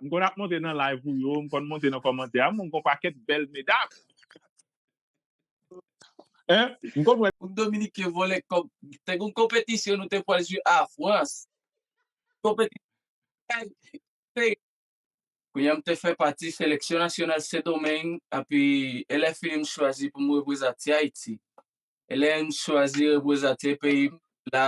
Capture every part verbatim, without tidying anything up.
M konn ap monte nan live ou yo, m konn monte nan kòmantè a, m konn gon pakèt bèl medam. Hein? M konn wè. Pou Dominiken vòlè kòb, te gon konpetisyon nou te pral jwe a Frans. Konpetisyon. Kounye a m te fè pati seleksyon nasyonal Sendomeng, epi lèfini m chwazi pou m reprezante Ayiti. E lè m chwazi reprezante peyi m, la,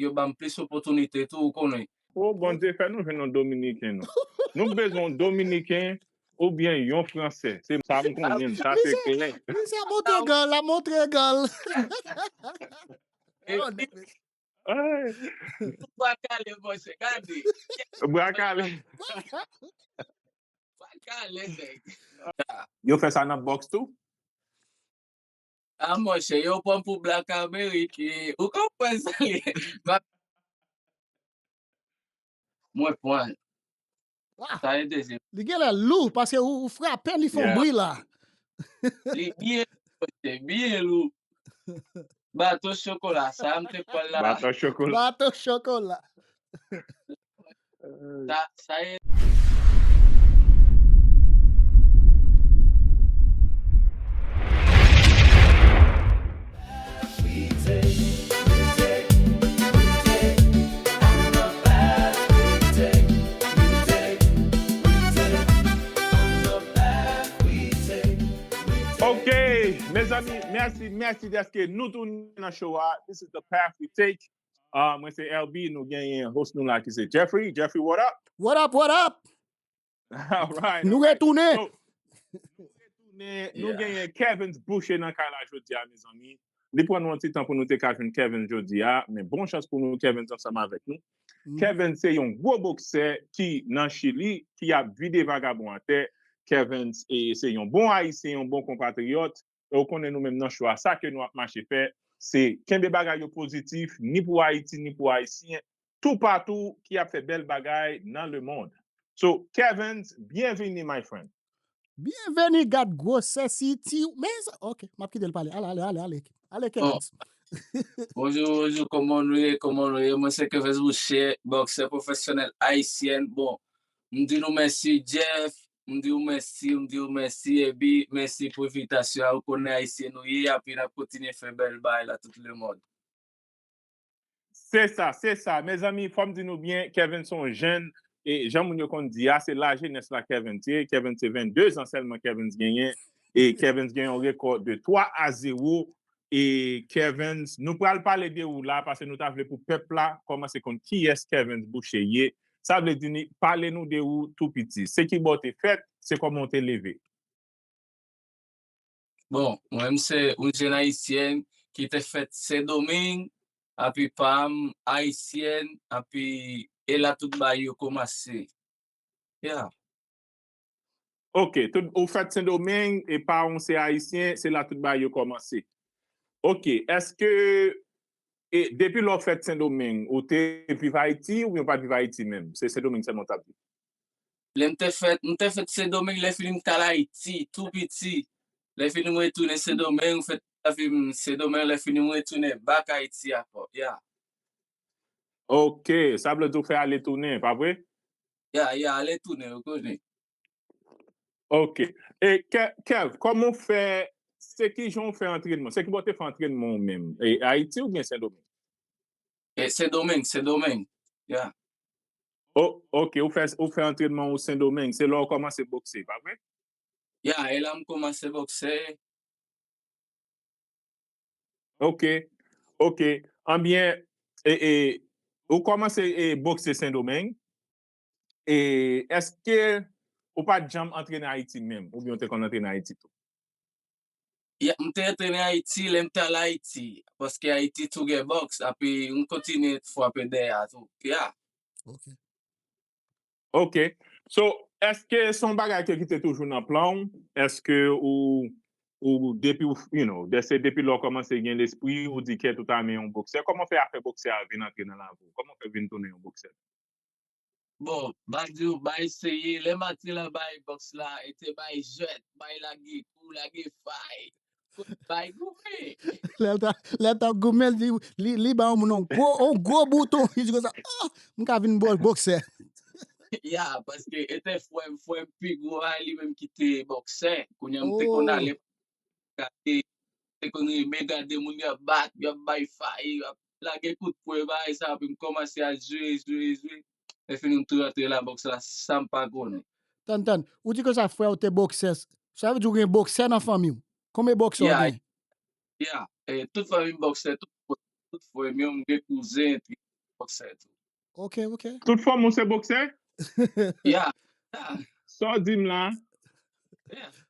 yo ban m plis opòtinite tou, ou konnen. O, Bondye fè nou jwenn yon Dominiken, non. Nou bezwen yon Dominiken oubyen yon Fransè. Se sa m konnen, sa se klè. Misye montre gang, l ap montre gang. Bwa kale, monchè, gade. Bwa kale. Bwa kale, nèg. Yo fè sa nan bòks tou? A, monchè, yo pran m pou Black American. Ou konprann sa ye? Mwen pran. Sa e dezyèm. Li genlè lou, paske ou, ou frape, li fè yon bri la. Li byen, monchè, byen lou. Bato chokola, sa m te pran la. Bato chokola. Bato chokola. Sa, sa e. Ok, mezanmi, mèsi, mèsi dèske nou tounen nan show a. This is the path we take. Ah, mwen se L B, nou genyen host nou la ki se Jeffrey. Jeffrey, what up? What up, what up? All right, all right. Nou retounen. So, nou retounen, nou genyen Kevens Boucher nan kay la jodi a, mezanmi. Li pran nou yon ti tan pou nou te ka jwenn Kevens jodi a, men bon chans pou nou, Kevens ansanm avèk nou. Kevens se yon gwo boksè ki nan Chili, ki ap vide vagabon atè. Kevens, e, se yon bon Ayisyen, yon bon konpatriyòt. E ou konnen nou menm nan show a, sa ke nou ap mache fè, se kenbe bagay yo pozitif, ni pou Ayiti, ni pou Ayisyen, toupatou ki ap fè bèl bagay nan lemonn. So, Kevens, byenvini, my friend. Byenvini, gad gwosè City. Men, ok, m ap kite l pale. Ale, ale, ale, ale. Ale, Kevens. Bonjou, bonjou, kòman nou ye, kòman nou ye? Mwen se Kevens Boucher, bòksè pwofesyonèl ayisyen. Bon, m di nou mèsi, Jeff. M di w mèsi, m di w mèsi, Ebi, mèsi pou envitasyon an. Ou konnen Ayisyen nou ye, epi n ap kontinye fè bèl bagay la tout lemonn. Se sa, se sa. Mezanmi, fò m di nou byen, Kevens se yon jèn, e jan moun yo konn di a, se lajenès la Kevens ye. Kevens se vennde zan sèlman Kevens genyen, e Kevens gen yon rekò de twa a zewo. E Kevens, nou pral pale de ou la, paske nou ta vle pou pèp la kòmanse konn kiyès Kevens Boucher ye. Sa vle di ni, pale nou de ou tou piti. Se ki bò w te fèt, se kòman w te leve. Bon, mwen menm se yon jèn ayisyen ki te fèt Sendomeng, epi pa m ayisyèn, epi e la tout bagay yo kòmanse. Yeah. Ok, tout, ou fèt Sendomeng, e pa w se ayisyen, se la tout bagay yo kòmanse. Ok, èske, e depi lè w fèt Sendomeng, ou te viv Ayiti oubyen w pa t viv Ayiti menm? Se Sendomeng sèlman w t ap viv? Lè m te fèt, m te fèt Sendomeng, lè fini m t al Ayiti, tou piti. Lè fini m retounen Sendomeng, m fèt lavi m Sendomeng, lè fini m retounen back Ayiti ankò. Yeah. Ok, sa vle di w fè ale tounen, pa vre? Ya, ya, ale tounen, ou konnen. Ok. E Ke-, Kev, kòman w fè, se ki jan w fè antrènman? Se ki bò w te fè antrènman w menm? E Ayiti oubyen Sendomeng? E Sendomeng, Sendomeng. Ya. O-, ok, ou fè, ou fè antrènman w Sendomeng, se lè w kòmanse bokse, pa vre? Ya, e la m kòmanse bokse. Ok, ok. Anbyen, e, e, ou kòmanse, e, bokse Sendomeng. E èske ou pa t janm antrene Ayiti menm, oubyen ou te konn antrene Ayiti tou? Ya, m te antrene Ayiti, lè m t al Ayiti, paske Ayiti tou gen bòks, epi m kontinye frape dèyè a tou. Ya. Ok. Ok. So, èske se yon bagay ke ki te toujou nan plan w? Èske ou, ou depi w, you know, de-, se depi lè w kòmanse gen lespri, ou di kèt ou ta men yon boksè? Kòman fè afè boksè a vin antre nan lavi w? Kòman fè vin tounen yon boksè? Bon, m ap di w, bay seye, lè m antre nan bay bòks la, e te bay jwèt, bay lage kou, lage fay. Bay goumen. Lè l ta, lè l t ap goumen, li, li, li ba yon moun yon gwo, yon gwo bouton. Li di konsa, oh, m ka vin bò-, boksè. Ya, paske e te frè m, frè m pi gwo a, li menm ki te bòksè. Kounye a m te konn ale gade, te konn renmen gade moun y ap bat, y ap bay fay, y ap lage kout pwen, bagay sa, epi m kòmanse al jwe, jwe, jwe. Lè fini m tou rantre la bòks la san m pa konnen. Tann, tann, ou di konsa frè w te bòksè. Sa vle di ou gen bòksè nan fanmi w. Konbyen bòksè w gen? Ya, eh, tout fanmi m bòksè, tout, tout frè m yo, m gen kouzen, epi bòksè tou. Ok, ok. Tout fanmi w se bòksè? Ya. Sa w di m la?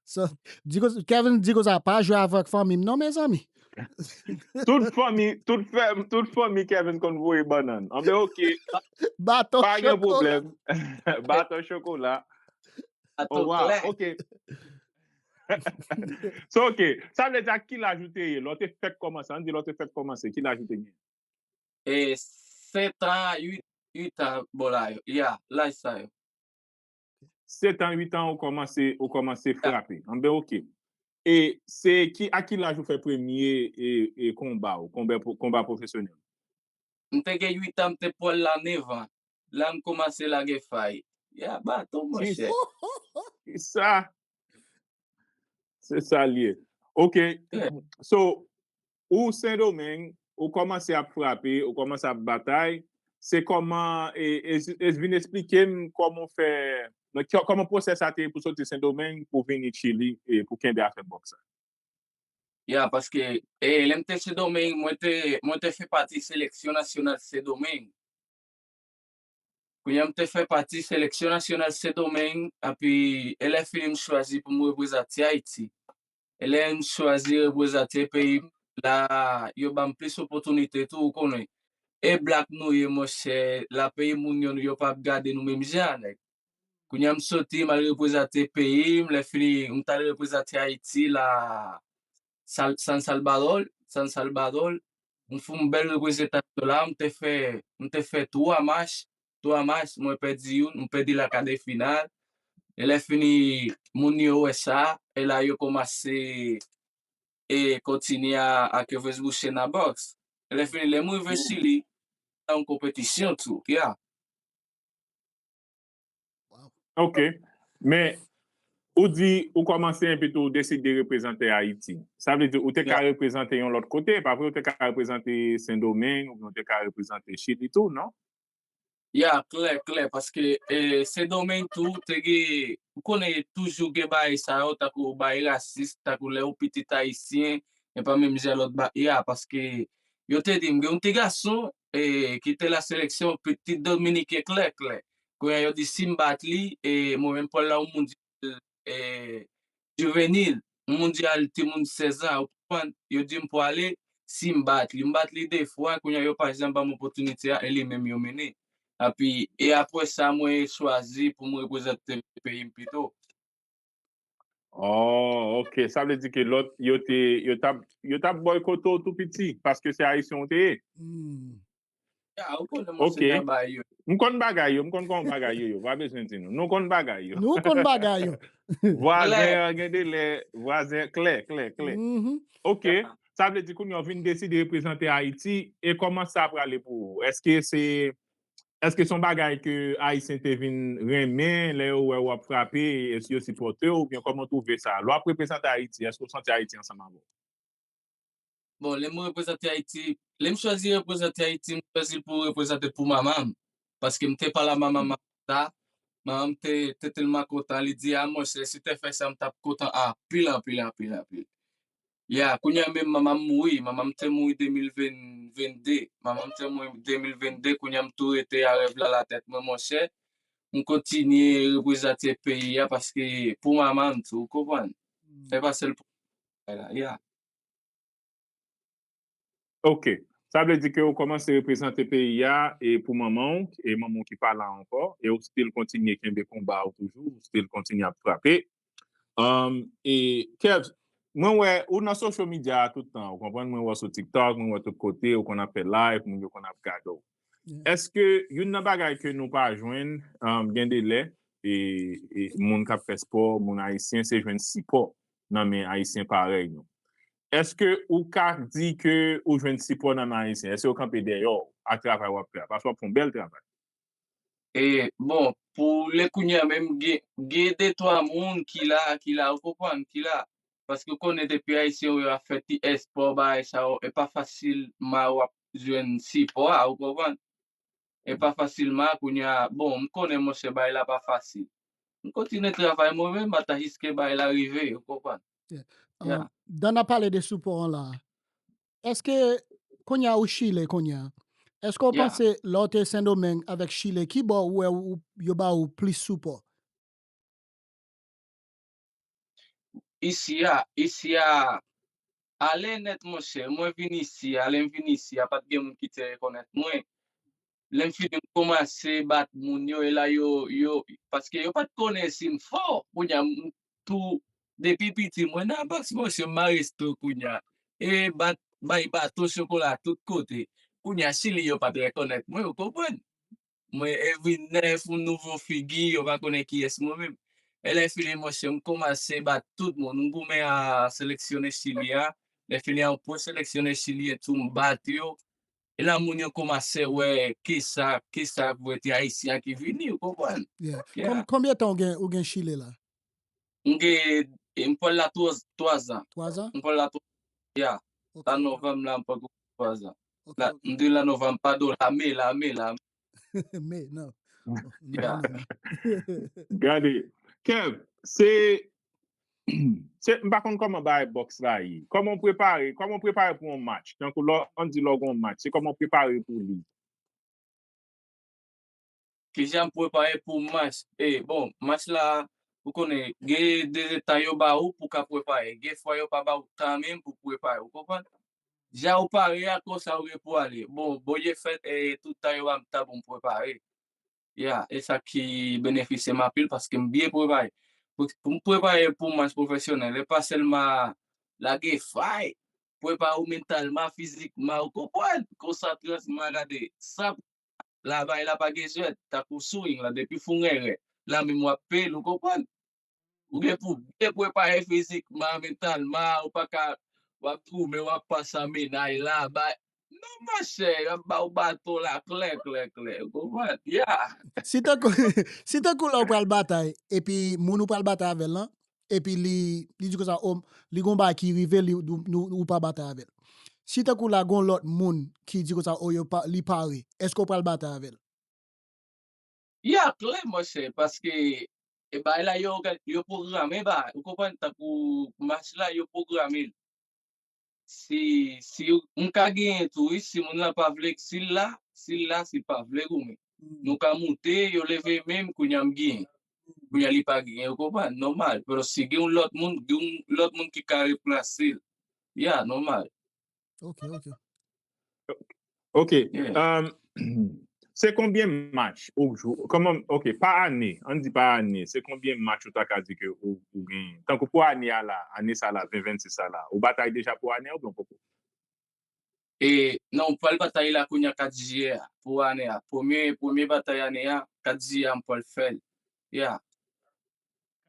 So, di konsa, Kevin di konsa, pa jwe avèk fanmi m non, mezanmi. Tout fanmi, tout fè, tout fanmi Kevin konn voye bannann. Anben, ok. Baton Pa gen chokola. Pwoblèm. Baton chokola. Ato Oh, wow, klè. Ok. So, ok. Sa vle di a ki laj ou te ye? Lè w te fèk kòmanse, ann di lè w te fèk kòmanse, ki laj ou te gen? E sèt an, uit, uit an, bò la yo. Ya, laj sa yo. Sèt an, uit an, ou kòmanse, ou kòmanse frape. Anben, ok. E se ki, a ki laj ou fè premye e, e konba ou, konba, konba pwofesyonèl? M te gen uit an, m te pral la nèf an. La m kòmanse lage fay. Ya, baton, monchè. Se sa. Se sa l ye. Ok. So, ou Sendomeng, ou kòmanse ap frape, ou kòmanse ap batay. Se kòman, e, e, e vin eksplike m kòman w fè, nan kè- kòman pwosè sa te ye pou soti Sendomeng, pou vini Chili, e pou kenbe afè bòks sa. Ya, paske e, lè m te Sendomeng, mwen te, mwen te fè pati seleksyon nasyonal Sendomeng. Kounye a m te fè pati seleksyon nasyonal Sendomeng, epi e lè fini m chwazi pou m reprezante Ayiti. E lè m chwazi reprezante peyi m, la, yo ban m plis opòtinite tou, ou konnen. E blak nou ye, monchè, la peyi moun yo, yo p ap gade nou menm jan, nèg. Kounye a m soti, m al reprezante peyi m, lè fini, m t al reprezante Ayiti, la, Sal- San Salvador, San Salvador. M fè yon bèl reprezantasyon la, m te fè, m te fè twa match, twa match, mwen pèdi youn, m pèdi la ka de final. E lè fini, moun yo wè sa, e la yo kòmanse e kontinye a, a kevez bouche nan bòks. E lè fini, lè m rive Chili, nan yon konpetisyon tou, ya. Ok. Men, ou di ou kòmanse epi tou ou deside reprezante Ayiti. Sa vle di ou te ka reprezante yon lòt kote, pa vre, ou te ka reprezante Sendomeng, oubyen ou te ka reprezante Chili tou, non? Ya, klè, klè, paske e, Sendomeng tou, te gen, ou konnen toujou gen bagay sa yo, tankou bagay rasis, tankou lè ou pitit ayisyen, e pa menm jan lòt bagay, ya, paske yo te di m, gen yon ti gason e, ki te la seleksyon, pitit dominiken klè, klè. Kounye a yo di si m bat li, e, mwen menm pral la yon mondyal e, jivenil, yon mondyal timoun sèz an, ou konprann? Yo di m pou ale, si m bat li. M bat li de fwa, kounye a yo pa janm ban m opòtinite a, e li menm yo mennen. Epi, e apre sa, mwen chwazi pou m reprezante peyi m pito. Oh, ok. Sa vle di ke lòt, yo te, yo t ap, yo t ap bòykote w tou piti, paske se Ayisyen w te ye. Hmm. Ya, ou konnen, monchè, nan bagay yo. M konn bagay yo, m konn kòman bagay yo ye, pa bezwen di nou. Nou konn bagay yo. Nou konn bagay yo. Vwazen an gen de lè, vwazen klè, klè, klè. Mhm. Ok, sa vle di kounye a w vin deside reprezante Ayiti, e kòman sa prale pou ou? Èske se, èske se yon bagay ke Ayisyen te vin renmen, lè yo wè w ap frape, èske yo sipòte w, oubyen kòman w twouve sa? Lè w ap reprezante Ayiti, èske w santi Ayiti ansanm avè w? Bon, lè m reprezante Ayiti, lè m chwazi reprezante Ayiti, m chwazi l pou reprezante pou manman m. Paske m te pale a manman m sa, manman m te, te tèlman kontan, li di, a monchè, si w te fè sa, m t ap kontan anpil, anpil, anpil, anpil. Ya, kounye a menm manman m mouri, manman m te mouri de mil ven, vennde, manman m te mouri de mil vennde, kounye a m tou rete a rèv la la tèt mwen, monchè, m kontinye reprezante peyi a paske pou manman m tou, ou konprann? Se pa sèl pou mwen la, ya. Ok. Sa vle di ke ou kòmanse reprezante peyi a e pou manman w, e manman w ki pa la ankò, e ou still kontinye kenbe konba w toujou, ou still kontinye ap frape. Um, e Kev, mwen wè ou nan social media a tout tan, ou konprann, mwen wè w sou TikTok, mwen wè tout kote, ou konn ap fè live, moun yo konn ap gade w. Èske youn nan bagay ke nou pa jwenn, um, gen de lè, e, e moun k ap fè spò, moun ayisyen, se jwenn sipò nan men ayisyen parèy nou? Èske ou ka di ke ou jwenn sipò nan men ayisyen? Èske yo kanpe dèyè w ak travay w ap fè a? Paske w ap fè yon bèl travay. E, bon, pou lè kounye a menm, gen, gen de twa moun ki la, ki la, ou konprann, ki la. Paske ou konnen depi Ayisyen yo ap fè ti espò, bagay sa yo, e pa fasilman w ap jwenn sipò a, ou konprann? E pa fasilman, kounye a, bon, m konnen, monchè, bagay la pa fasil. M kontinye travay mwen menm, ata jiske bagay la rive, ou konprann? Yeah. Yeah. Um, Dan ap pale de sipò an la. Èske, kounye a ou Chile, kounye a, èske w panse lè w te Sendomeng avèk Chile, ki bò ou wè ou, yo ba ou plis sipò? Isi a, isi a, ale nèt, monchè. Mwen vin isi a, lè m vin isi a, pa t gen moun ki te rekonèt mwen. Lè m fini, m kòmanse bat moun yo, e la yo, yo, paske yo pa t konnen si m fò. Kounye a, m tou, depi piti, mwen nan bòks, monchè, m maestro kounye a. E bat, bay baton chokola tout kote. Kounye a, Chili, yo pa t rekonèt mwen, ou konprann? Mwen, e vin nèf, yon nouvo figi, yo pa konnen kiyès mwen menm. E lè fini, monchè, m kòmanse bat tout moun. M goumen a seleksyone Chili a. Lè fini a, m pou seleksyone Chili a tou, m bat yo. E la, moun yo kòmanse wè kisa, kisa pou ete Ayisyen ki vini, ou konprann? Yeah. Yeah. Kon-, konbyen tan ou gen, ou gen Chile la? M gen, e m pral la twa, twa zan. Twa zan? M pral la twa, yeah. Ok. La novanm la, m poko twa zan. Ok, la, ok. M di la novanm, padon, la me, la me, la me. Me, non. Yeah. Gade, Kev, se, se, m pa konn kòman bagay bòks la ye. Kòman w prepare, kòman w prepare pou yon match? Tankou lò, ann di lò gen yon match, se kòman w prepare pou li? Kijan m prepare pou match? E, bon, match la, ou konnen, gen de tan yo ba ou pou ka prepare. Gen fwa yo pa ba ou tan menm pou prepare, ou konprann? Jan ou pare a, konsa ou gen pou ale. Bon, Bondye fè, e, tout tan yo ba m tan pou m prepare. Ya, e sa ki benefisye m anpil paske m byen prepare. Pou, pou m prepare pou match pwofesyonèl, e pa sèlman lage fay, prepare w mantalman, fizikman, ou konprann? Konsantrasyon, gade, san la, bagay la pa gen jwèt, tankou swing la, depi fè yon erè, la menm w ap peye l, ou konprann? Ou gen pou byen prepare fizikman, mantalman, ou pa ka, w ap goumen, w ap pase an menaj la, bay, non, monchè, y ap ba w baton la, klè, klè, klè, ou konprann? Ya. Si tankou, si tankou la ou pral batay, epi moun ou pral batay avè l lan, epi li, li di konsa, o, li gon bagay ki rive, li, nou, nou, ou pa batay avè l. Si tankou la gon lòt moun ki di konsa, o, yo pa, li pare, èske w pral batay avè l? Ya, klè, monchè, paske, e, bagay la, yo, yo pwograme, ba, ou konprann, tankou match la, yo pwograme l. Si, si m ka genyen tou, wi, si moun la pa vle, si l la, si l la, si l pa vle goumen. Nou ka moute, yo leve men m, kounye a m genyen. Kounye a li pa genyen, ou konprann? Nòmal. Pero si gen yon lòt moun, gen yon lòt moun ki ka replase l. Ya, nòmal. Ok, ok. Ok. Yeah. Um, se konbyen match ou jwe? Kòman, ok, pa ane, ann di pa ane, se konbyen match ou ta ka di ke ou, ou genyen? Tankou pou ane a la, ane sa la, ven vennsis sa la, ou batay deja pou ane a oubyen poko? E, non, m pral batay la kounye a kat jiyè a, pou ane a. Premye, premye batay ane a, kat jiyè a, m pral fè l. Ya.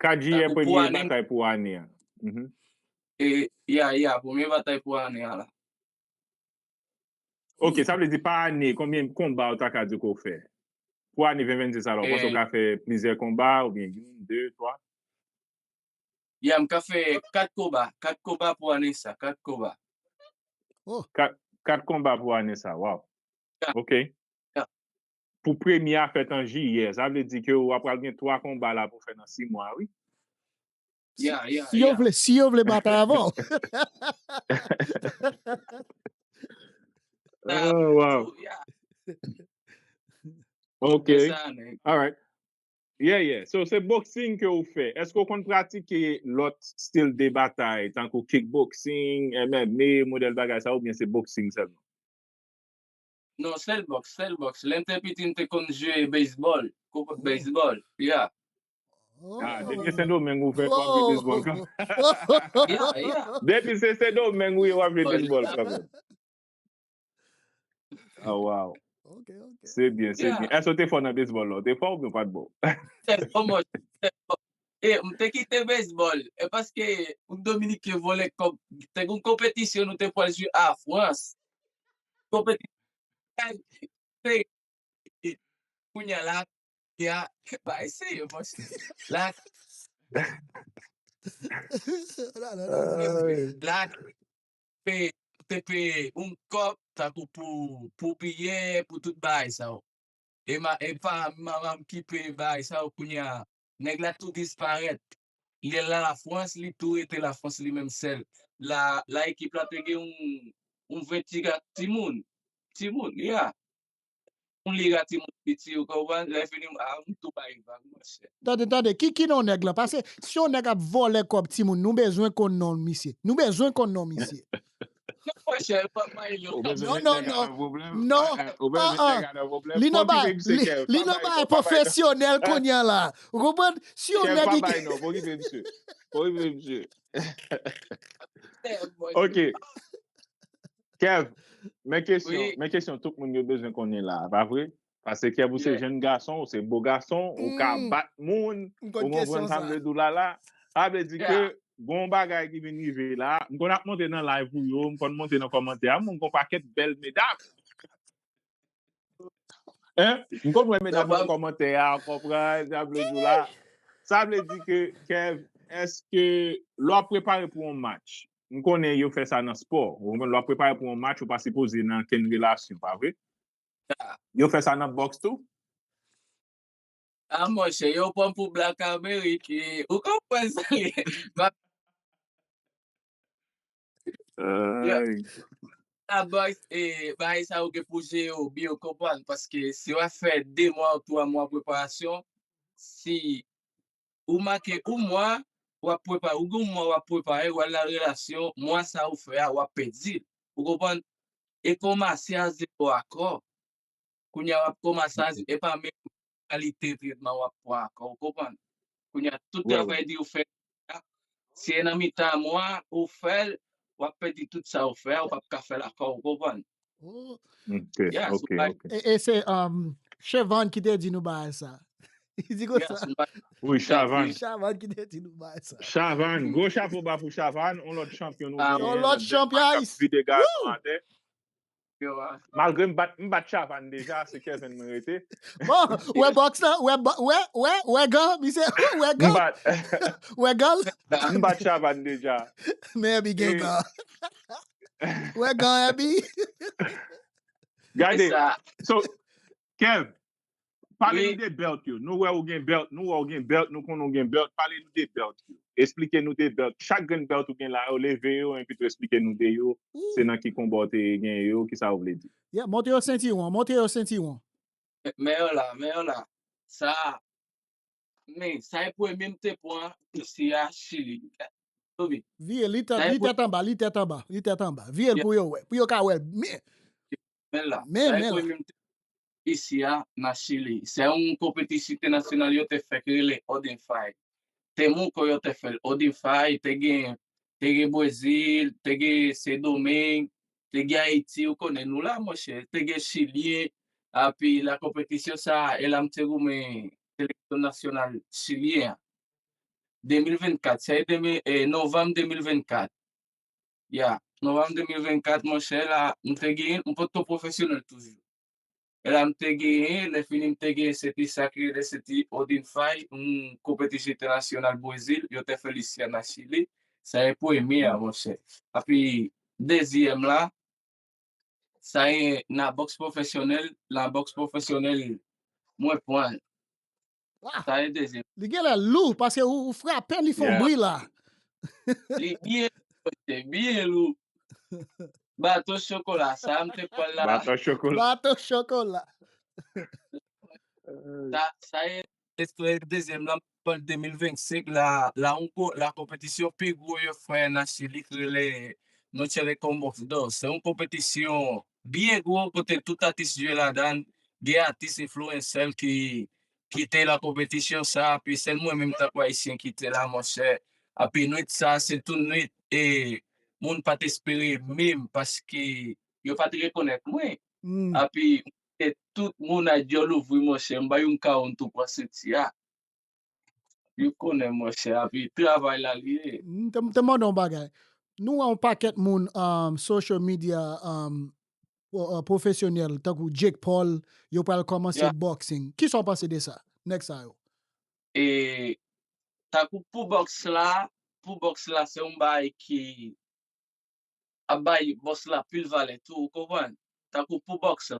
Kat jiyè, tankou pou premye ane, batay pou ane a. Mhm. E, ya, ya, premye batay pou ane a la. Ok, sa vle di pa ane, konbyen konba ou ta ka di ke w fè? Pou ane ven vennsis sa la, ou panse w ka fè plizyè konba, oubyen youn, de, twa? Ya, m ka fè kat konba, kat konba pou ane sa, kat konba. Oh. Kat, kat konba pou ane sa, waw. Ya. Ok. Ya. Pou premye a fèt an jiyè, sa vle di ke w ap pral gen twa konba la pou fè nan sis mwa, wi. Ya, ya, ya. Si yo vle, si yo vle batay avè w. Oh, wow. Ya. Ok. All right. Yeah, yeah. So, se boxing ke ou fè. Èske ou konn pratike lòt stil de batay, tankou kickboxing, M M A, modèl bagay sa, oubyen se boxing sèlman? Non, sèl bòks, sèl bòks. Lè m te piti, m te konn jwe baseball, kou baseball, ya. Ah, depi Sendomeng ou fè, w ap jwe baseball kanmenm. Ya, ya. Depi se Sendomeng ou ye, w ap jwe baseball kanmenm. Ah, wow. Ok, ok. Se byen, se byen. Èske w te fò nan baseball la? W te fò oubyen w pa t bon? Te fò, mwen, te fò. E, m te kite baseball. E paske yon Dominiken vòlè kòb, te gen yon konpetisyon nou te pral jwe a Frans. Konpetisyon. Kounye a la, Ya, pa eseye, monchè. La, la, la, la. La, te peye yon kòb, tankou pou, pou biyè, pou tout bagay sa yo. E ma, e pa manman m ki peye bagay sa yo kounye a. Nèg la tou disparèt. Li al Lafrans, li tou rete Lafrans li menm sèl. La, la ekip la te gen yon, yon ven ti ga timoun. Timoun, ya. Yon liga timoun piti, ou konprann? Lè fini, a, m tou bay vag, monchè. Tande, tande, ki, ki non nèg la? Paske si yon nèg ap vòlè kòb timoun, nou bezwen konn non misye. Nou bezwen konn non misye. Non, monchè, pa may non. Non, non, non. Non. Li nan bay, li, li nan bay pwofesyonèl kounye a la. Ou konprann? Si yon nèg pa bay non, pa okipe misye. Pa okipe misye. Ok. Kev, men kesyon, men kesyon tout moun yo bezwen konnen la, pa vre? Paske Kev, ou se jenn gason, ou se bo gason, ou ka bat moun, ou konprann sa m vle di w la la. Sa vle di ke gon bagay ki vin rive la, m konn ap monte nan live ou yo, m konn monte nan kòmantè a, m konn gon pakèt bèl medam. Hein? M konn wè medam nan kòmantè a, konprann, sa vle di w la. Sa vle di ke, Kev, èske lè w ap prepare pou yon match, m konnen yo fè sa nan spò, ou konprann, lè w ap prepare pou yon match, ou pa sipoze nan kenn relasyon, pa vre? Yo fè sa nan bòks tou? A, monchè, yo pran m pou Black American, ou konprann sa ye? Yo, bagay, e, bagay sa yo gen pou jere w byen, ou konprann, paske si w ap fè de mwa ou twa mwa preparasyon, si ou make yon mwa, w ap prepare, ou gen yon mwa w ap prepare, w al nan relasyon, mwa sa ou fè a, w ap pèdi l. Ou konprann? E kòmanse a zewo akò. Kounye a w ap kòmanse a zewo, e pa menm kalite tretman w ap pran akò, ou konprann? Kounye a tout travay di ou fè a, si e nan mitan mwa ou fè l, w ap pèdi tout sa ou fè a, ou p ap ka fè l akò, ou konprann? Oh. Ok, ok, ok. E, e se, um, Chevan ki te di nou bagay sa. Li di konsa. Wi, Chavan. Chavan ki te di nou bagay sa. Chavan, gwo chapo ba pou Chavan, on lòt chanpyon nou genyen. On lòt chanpyon Ayisyen. Vide gazon atè. Malgre m bat, m bat Chavan deja, se Kevin mwen rete. Bon, wè bòks lan, wè, wè, wè, wè gan, misye, wè gan. Wè gan. M bat Chavan deja. Men Herbie gen gan. Wè gan, Herbie. Gade. So, Kev, pale nou de belt yo. Nou wè ou gen belt, nou wè ou gen belt, nou konnen ou gen belt. Pale nou de belt yo. Esplike nou de belt. Chak grenn belt ou gen la, yo leve yo, epi tou esplike nou de yo. Se nan ki konba w te gen yo, kisa yo vle di. Yeah, montre yo sentiwon, montre yo sentiwon. Men yo la, men yo la. Sa, men, sa e premye m te pran isi a Chili. Vire, li tèt, li tèt anba, li tèt anba, li tèt anba. Vire l pou yo wè, pou yo ka wè l byen. Men la, men, sa e premye m te isi a nan Chili. Se yon konpetisyon entènasyonal yo te fè ki rele Odin Fight. Te Mouko yo te fè l. Odin Fight, te gen, te gen Brezil, te gen Sendomeng, te gen Ayiti, ou konnen nou la, monchè. Te gen Chilyen, api la konpetisyon sa, e la m te goumen seleksyon nasyonal chilyen an. De mil vennkat, se de mil, e, novanm de mil vennkat. Ya, novanm de mil vennkat, monchè, la, m te genyen, m potko pwofesyonèl toujou. E la, m te genyen, lè fini, m te genyen senti sa ki rele senti Odin Fight, yon konpetisyon entènasyonal Brezil, yo te fè l isi a nan Chili. Sa e premye a, monchè. Api, dezyèm la, sa e nan bòks pwofesyonèl, nan bòks pwofesyonèl, mwen pran l. Sa e dezyèm. Li genlè lou, paske ou, ou frape, li fè yon bri la. Li byen, byen lou. Bato chokola, sa m te pran la. Bato chokola. Bato chokola. Sa, sa e, e dezyèm la, m pran de mil vennsenk la, la, yon ko-, la konpetisyon pi gwo yo fè nan Chili, ki rele Noche de Combo Dos. Se yon konpetisyon byen gwo, kote tout atis jwe ladan, gen atis enfliyansè ki, ki te nan konpetisyon sa, api sèl mwen menm tankou Ayisyen ki te la, monchè. Api nwit sa, se tou nwit, e moun pa t espere menm, paske yo pa t rekonèt mwen. Api, e tout moun a dyòl ouvri, monchè, m bay yon kawon tou pran senti a. Yo konnen, monchè, api travay la li ye. M te, m te mande yon bagay. Nou wè yon pakèt moun, um, social media, um, pwo-, uh, pwofesyonèl, tankou Jake Paul, yo pral kòmanse boxing. Kisa w panse de sa? nèg sa yo? E tankou pou bòks la, pou bòks la, se yon bagay ki ap bay bòks la pil valè tou, ou konprann? Tankou pou bòks la,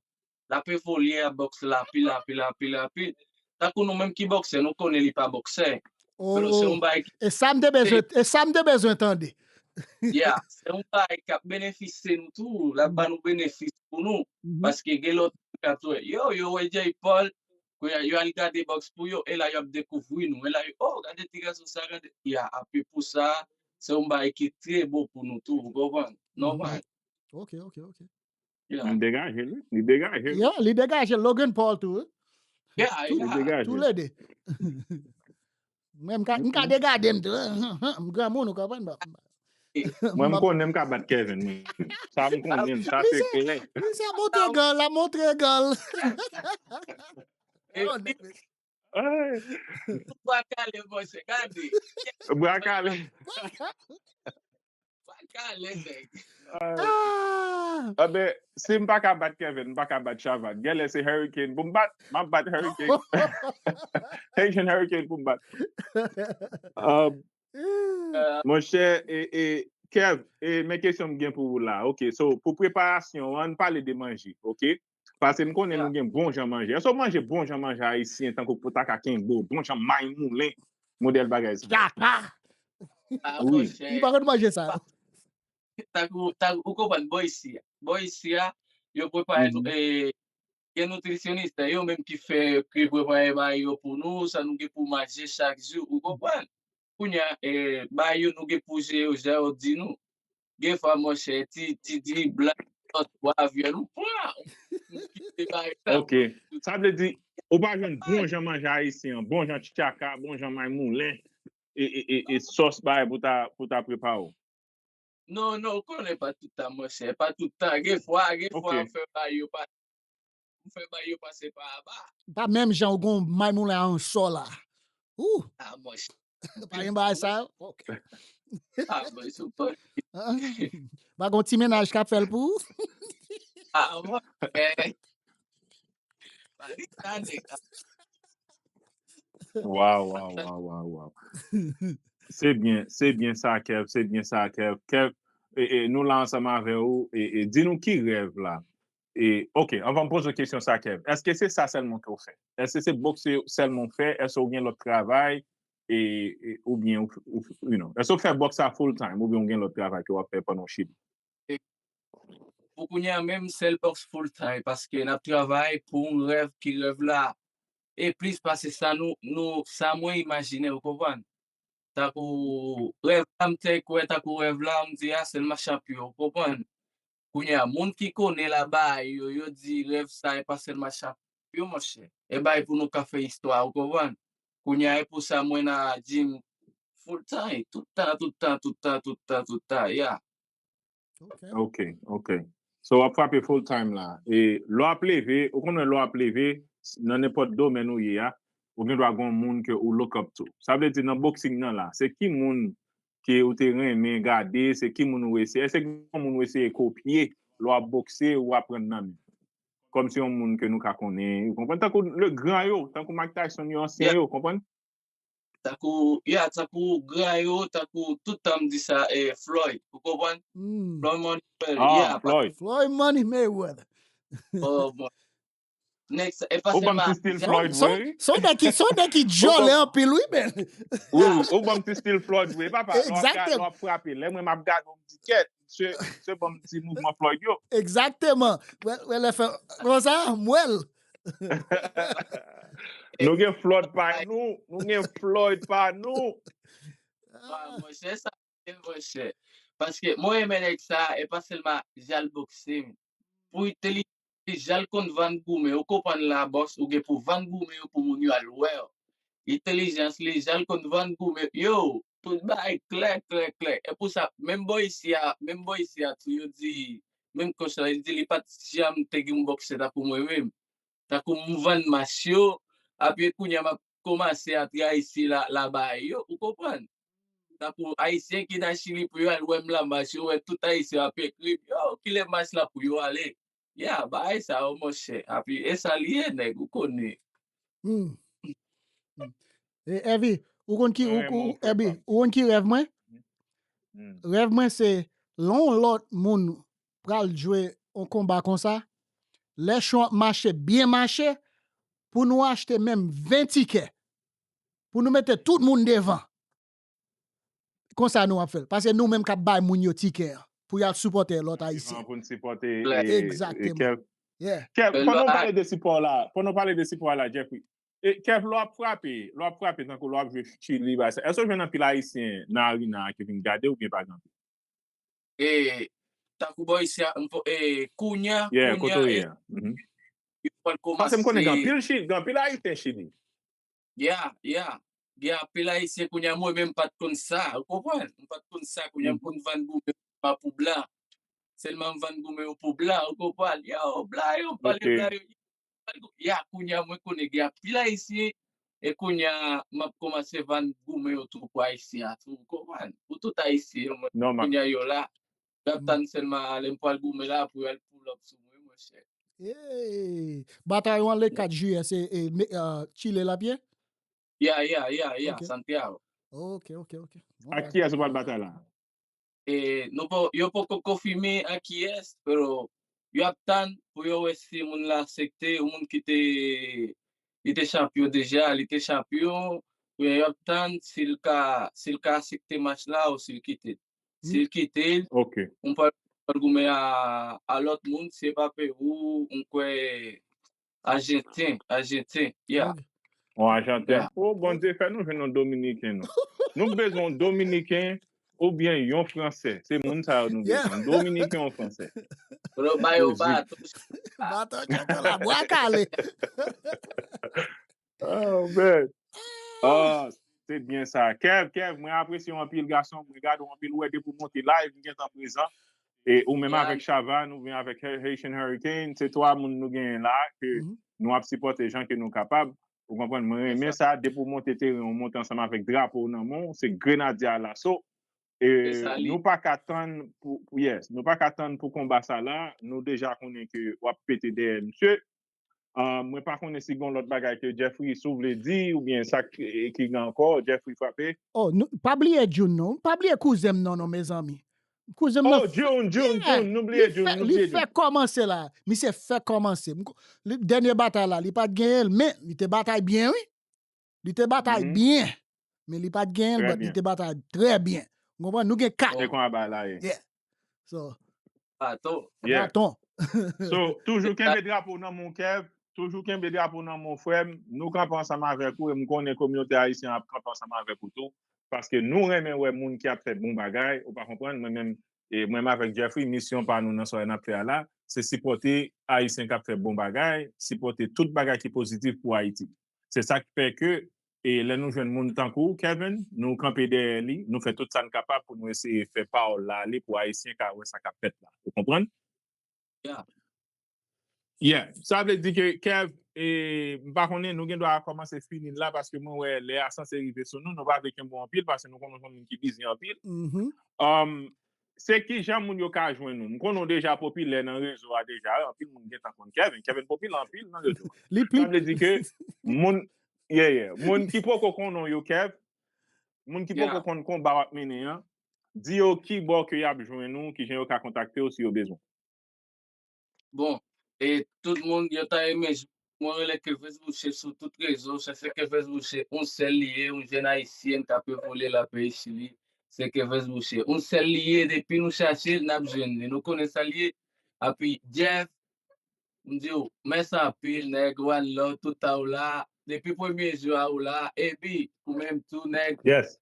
l ap evolye a bòks la anpil, anpil, anpil, anpil. Tankou nou menm ki bòksè, nou konnen li pa bòksè. Pero se yon Oh, bagay ki e sa m te se, bezwen, e sa m te bezwen tande. Yeah, se yon bagay k ap benefisye nou tou, l ap ba nou benefis pou nou. Mhm. Paske gen lòt moun k ap tou, yo, yo wè Jay Paul, kounye a, yo al gade bòks pou yo, e la yo ap dekouvri nou, e la yo, oh, gade ti gason sa, gade. Yeah, api pou sa, se yon bagay ki trè bon pou nou tou, ou konprann? Mhm. Nòmal. Ok, ok, ok. Yeah. Li degaje, li. Li degaje. Yeah, li degaje Logan Paul tou, wi. Yeah, Tou, Li yeah. degaje. Tou le de. Menm ka, m ka degade m tou. M granmoun, ou konprann? Bon. E Mwen, m M ap- konnen m ka bat Kevin, mwen. Sa m konnen, sa se Misye, klè. misye montre gòl la, montre gòl. e Oh, pi, Ay, tout bwa kale, monchè, gade. bwa kale. Bwa kale, nèg. Ay. Ah! Ah ben, si m pa ka bat Kevin, m pa ka bat Chavat. Genlè se Hurricane pou m bat, m ap bat Hurricane. Haitian Hurricane pou m bat. Um, Euh, monchè, e, e, Kev, e, men kesyon m gen pou ou la. Ok, so, pou preparasyon an, ann pale de manje, ok? Paske m konnen yeah. Nou gen bon jan manje. Èske w manje bon jan manje ayisyen tankou pou ta ka kenbe w, bon jan may moulen, modèl bagay sa? Chaka! Ah, Wi. monchè, M pa konn manje sa. tankou, tankou, ou konprann, bò isi a. Bò isi a, yo prepare nou, Mhm. e, gen nitrisyonis, se yo menm ki fè, ki prepare bagay yo pou nou, sa nou gen pou manje chak jou, ou konprann? Kounye a, e, bagay yo nou gen pou jere yo, jan yo di nou. Gen fwa, monchè, ti, ti, ti blan, sòs, pwa, vyann, ou pran, ou kite bagay sa. Ok. Sa vle di, ou pa jwenn bon jan manje ayisyen an, bon jan tchaka, bon jan may moulen, e, e, e, e sòs bagay pou ta, pou ta prepare w. Non, non, ou konnen pa tout tan, monchè, pa tout tan. Gen fwa, gen fwa, Ok. m fè bagay yo pa, m fè bagay yo pase pa anba. Pa menm jan ou gon may moulen an sò la. Ou, Ah, monchè. Pa gen bagay sa yo? Ok. Ah, monchè, ou pa. Pa gon ti mennaj k ap fè l pou ou? Ah, monchè. Pa li sa, nèg. Waw, waw, waw, waw, waw. Se byen, se byen sa, Kev, se byen sa, Kev. Kev, e, e, nou la ansanm avè ou, e, e, di nou ki rèv la. E, ok, anvan m poze w kesyon sa, Kev. Èske se sa sèlman ke w fè? Èske se bòks sèlman w fè? Èske w gen lòt travay? E, e, oubyen, ou, ou, you know, èske w fè bòks sa full time? Oubyen w gen lòt travay ke w ap fè pandan w chili? Pou kounye a menm, sèl bòks full time, paske n ap travay pou yon rèv ki rèv la. E plis pase sa, nou, nou, sa mwen imajine, ou konprann? Tankou rèv la, m te kwè, tankou rèv la, m di, a, sèlman chanpyon, ou konprann? Kounye a, moun ki konnen la bagay yo, yo di rèv sa e pa sèlman chanpyon, monchè. E bay pou nou ka fè istwa, ou konprann? Kounye a, e pou sa mwen nan gym full time, tout tan, tout tan, tout tan, tout tan, tout tan, yeah. Ok. Ok, ok. So, w ap frape full time la. E lè w ap leve, ou konnen lè w ap leve, nan nenpòt domèn ou ye a, ou gen dwa gen yon moun ke ou look up to. Sa vle di nan boxing nan la, se ki moun ke ou te renmen gade, se ki moun ou eseye, èske gen yon moun ou eseye kopye, lè w ap bokse, ou aprann nan men. Kòmsi yon moun ke nou ka konnen, ou konprann? Tankou le gran yo, tankou Mike Tyson yo, ansyen Yeah. Yo, konprann? Tankou, yeah, tankou gran yo, tankou tout tan m di sa, e, Floyd, ou konprann? Hmm. Floyd Money, Ah, yeah, pa Floyd. Floyd Money Mayweather. Oh, bon. Next, e pa Ou ban m sèlman, ti stil ja, Floyd, Son, vre? son nèg ki, son nèg ki djòlè anpil, wi, men. Wi, ou ban m ti stil Floyd, vre, papa. Lè w ap gade, lè w Egzakteman. Ap frape. Lè mwen m ap gade, m di, kèt, se, se ban m ti mouvman Floyd yo. Egzakteman. Wè, wè, lè fè, konsa, m wè l. Nou gen Floyd pa nou, nou gen Floyd pa nou. Ah, monchè, sa se monchè. Paske mwen renmen nèg sa, e pa sèlman jan l bokse, men. Pou entèlijans, jan l konn vann goumen, ou konprann la, bòs, ou gen pou vann goumen yo pou moun yo al wè w. Entèlijans li, jan l konn vann goumen, yo, tout bagay klè, klè, klè. E pou sa, menm bò isi a, menm bò isi a tou, yo di, menm kòch la, li di li pa t janm te gen yon bòksè tankou mwen menm. Tankou m vann mach yo, apre kounye a m ap kòmanse ap travèse la, la bagay yo, ou konprann? Tankou Ayisyen ki nan Chili pou yo al wè m la mach, yo wè tout Ayisyen ap ekri m, yo, kilè mach la pou yo ale? Ya, bagay sa yo, monchè. Apre, e sa li ye, nèg, ou konnen. Hmm. E Evi, ou konn ki ou, ou, Ebi, ou konn ki rèv mwen? Rèv mwen se lè yon lòt moun pral jwe yon konba konsa, lè show ap mache, byen mache, pou nou achte menm ven tikè, pou nou mete tout moun devan. Konsa nou ap fè l. Paske nou menm k ap bay moun yo tikè an, pou y al sipòte lòt ayisyen. Pou n sipòte. Egzakteman. Kev, pandan w pale de sipò la, pandan w pale de sipò la, Jeffrey, e, Kev, lè w ap frape, lè w ap frape tankou lè w ap jwe Chili, bagay sa, èske w jwenn anpil ayisyen nan arena a ki vin gade w oubyen pa gen anpil? E, tankou bò isi a, m po- e, kounya, Yeah, kote kounya, w ye e, a? Mhm. Yo pral Paske m konnen gen kòmanse anpil Chili, gen anpil ayisyen Chili. Ya, ya. Gen anpil ayisyen kounya, mwen menm m pa t konn sa, ou konprann? M pa t konn sa, kounya m konn vann goumen yo pou blan. Sèlman m vann goumen yo pou blan, ou konprann? Yo, blan yo, m pale blan yo. Ya, kounya mwen konnen gen anpil ayisyen, e kounya m ap kòmanse vann goumen yo tou pou ayisyen an tou, ou konprann? Pou tout ayisyen yo, mwen, kounya yo la, y ap tann sèlman lè m pral goumen la pou y al pull up sou mwen, monchè. Hey! Batay ou an le kat jiyè, se e, me- e, Chile l ap ye? Ya, ya, ya, ya, Santiago. Ok, ok, ok. Ak kiyès ou pral batay la? E, nou pa, yo poko konfime ak kiyès, pero yo ap tann pou yo wè si moun la aksepte, yon moun ki te, li te chanpyon deja, li te chanpyon, yo ap tann si l ka, si l ka aksepte match la ou si l kite l. Si l kite l, ok, m pral, pral goumen a, a lòt moun, si e pa Pewou, m kwè Ajanten, Ajanten, ya. Ok. Yon Ajanten. Ya. O, Bondye fè nou jwenn yon Dominiken, non. Nou bezwen yon Dominiken oubyen yon Fransè. Se moun sa yo nou bezwen. Yon Dominiken, yon Fransè. Pou nou ba yo baton. Baton, tchòtchò la, bwa kale. Oh, man. Ah, se byen sa. Kev, Kev, mwen apresye w anpil, gason. Mwen gade w anpil. Ou wè, depi w monte live, m gentan prezan. E ou menm avèk Chavannes, ou byen avèk Haitian Hurricane, se twa moun nou genyen la, ke nou ap sipòte jan ke nou kapab. Ou konprann? Mwen renmen sa, depi w monte teren, ou monte ansanm avèk drapo w nan men w, se Grenadye a Laso. E nou pa ka tann pou, pou, yes, nou pa ka tann pou konba sa la, nou deja konnen ke w ap pete dèyè misye. Ah, mwen pa konnen si gen lòt bagay ke Jeffrey, si w vle di, oubyen sa ki, ki gen ankò, Jeffrey frape. Oh, nou, pa bliye June, non. Pa bliye kouzen m, non, non, mezanmi. Kouzen m nan. Oh, June, June, yeah, June, nou bliye June, nou bliye June. Li fè kòmanse la. Misye fè kòmanse. M ko- li- Dènye batay la, li pa t genyen l, men li te batay byen, wi. Li te batay byen. Men li pa t genyen l, but li te batay trè byen. Ou konprann? Nou gen kat. Se konsa bagay la ye. Yeah. So, baton. Yeah. Baton. So, toujou kenbe drapo nan men w, Kev. Toujou kenbe drapo nan men w, frè m. Nou kanpe ansanm avèk ou, e m konnen kominote ayisyen an ap kanpe ansanm avèk ou tou. Paske nou renmen wè moun ki ap fè bon bagay, ou pa konprann? Mwen menm, e mwen menm avèk Jeffrey, misyon pa nou nan sa n ap fè a la, se sipòte ayisyen k ap fè bon bagay, sipòte tout bagay ki pozitif pou Ayiti. Se sa k fè ke, e lè nou jwenn moun tankou w, Kevin, nou kanpe dèyè li, nou fè tout sa n kapab pou nou eseye fè pawòl la ale pou ayisyen ka wè sa k ap fèt la. Ou konprann? Yeah. Yeah. Sa vle di ke, Kev, e, m pa konnen, nou gen dwa kòmanse fini l la, paske mwen wè lè a sanse rive sou nou, nou pa vle kenbe w anpil, paske nou konnen w se yon moun ki bizi anpil. Um, se kijan moun yo ka jwenn ou? M konnen w deja popilè nan rezo a deja, anpil moun gentan konn Kevin. Kevin popilè anpil nan rezo a. Li pli Sa vle di ke moun, yeah, yeah, moun ki poko konnen w yo, Kev, moun ki poko konn konba w ap mennen an, di yo ki bò ke y ap jwenn ou, kijan yo ka kontakte w si yo bezwen w. Bon, e tout moun, yo ta renmen jwenn mwen, rele Kevens Boucher sou tout rezo, chèche Kevens Boucher, yon sèl li ye, yon jèn ayisyen k ap evolye la peyi Chili, se Kevens Boucher. Yon sèl li ye, depi nou chache l, n ap jwenn li. Nou konnen sa l ye. Api Jeff, m di w, mèsi anpil, nèg, one love, tout tan w la. Depi premye jou a ou la, Ebi, ou menm tou, nèg. Yes.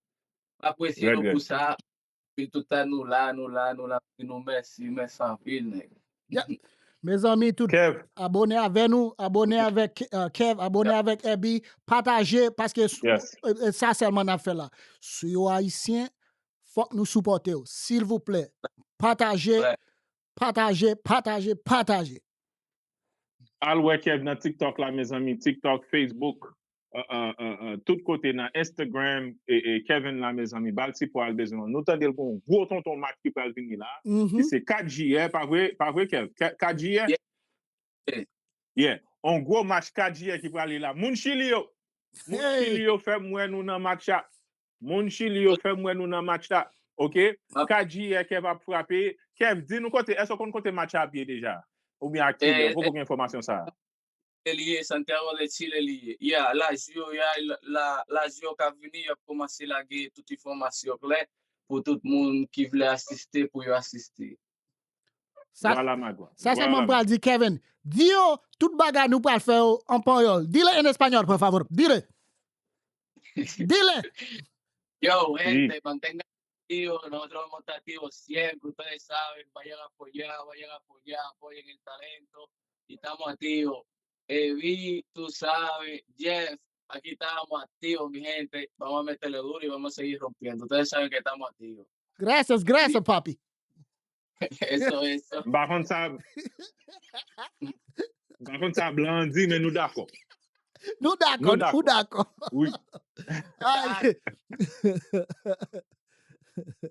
M apresye nou pou sa. Epi tout tan nou la, nou la, nou la, di nou mèsi, mèsi anpil, nèg. Yeah. Mezanmi, tout Kev. Abone avè nou, abone avèk, euh, Kev, abone avèk Ebi, pataje, paske s- Yes. e, e, sa sèlman n ap fè la. Si w ayisyen, fòk nou sipòte w. Silvouplè, pataje, pataje, pataje, pataje. Al wè Kev nan TikTok la, mezanmi, TikTok, Facebook, euh, euh, euh, euh, tout kote nan Instagram, e, e Kevin la, mezanmi, ba l sipò a l bezwen an. Nou tande l gon gwo tonton match ki pral vini la, ki se kat jiyè, pa vre, pa vre, Kev? Ka- kat jiyè? Yeah. Yeah. On gwo match kat jiyè ki prale la. Moun Chili yo, Moun Chili yo fè m wè nou nan match la. Moun Chili yo fè m wè nou nan match la. Ok? Ka jiyè Kev ap frape. Kev, di nou kote, èske w konn kote match la ap ye deja? Oubyen ak kilè? Ou poko gen enfòmasyon sa a? Li ye, Santiago de Chile li ye. Ya, laj yo, ya, la, laj yo ka vini, y ap kòmanse lage tout enfòmasyon klè pou tout moun ki vle asiste, pou yo asiste. Sa, sa sèlman m pral di, Kevin. Di yo tout bagay nou pral fè yo an panyòl. Dile en español, por favor. Dile. Dile. Yo, gente, mantengan activo. Nosotros vamos a estar activos siempre. Ustedes saben, vayan a apoyar, vayan a apoyar, apoyen el talento. Y estamos activos. Evi, tú sabes, Jeff, aquí estamos activos, mi gente. Vamos a meterle duro y vamos a seguir rompiendo. Ustedes saben que estamos activos. Gracias, gracias, papi. Eso, eso. M pa konn sa. M pa konn sa blan di, men nou dakò. Nou dakò, nou dakò. Wi.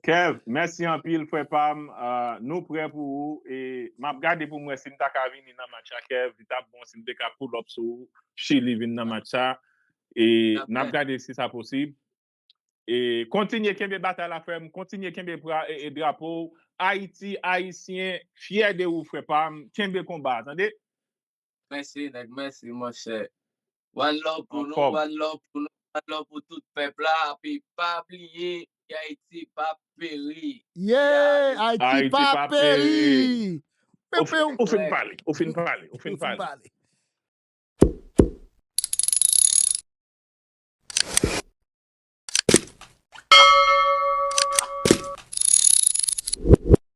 Kev, mèsi anpil, frè pa m. Uh, nou prè pou ou. E m ap gade pou m wè si m ta ka vini nan match la, Kev. Li t ap bon si m te ka pull up sou ou. Chili vin nan match la. E n ap gade si sa posib. E kontinye kenbe batay la, frè m. Kontinye kenbe pra, e, e drapo w. Ayiti, Ayisyen, fyè de ou, frè pa m. Kenbe konba a, tande? Mèsi, nèg. Mèsi, monchè. One love pou nou, one love pou nou, one love pou tout pèp la. Epi pa bliye, Ayiti p ap peri. Yeah, Ayiti p ap peri. Ou fin pale, ou fin pale, ou fin pale.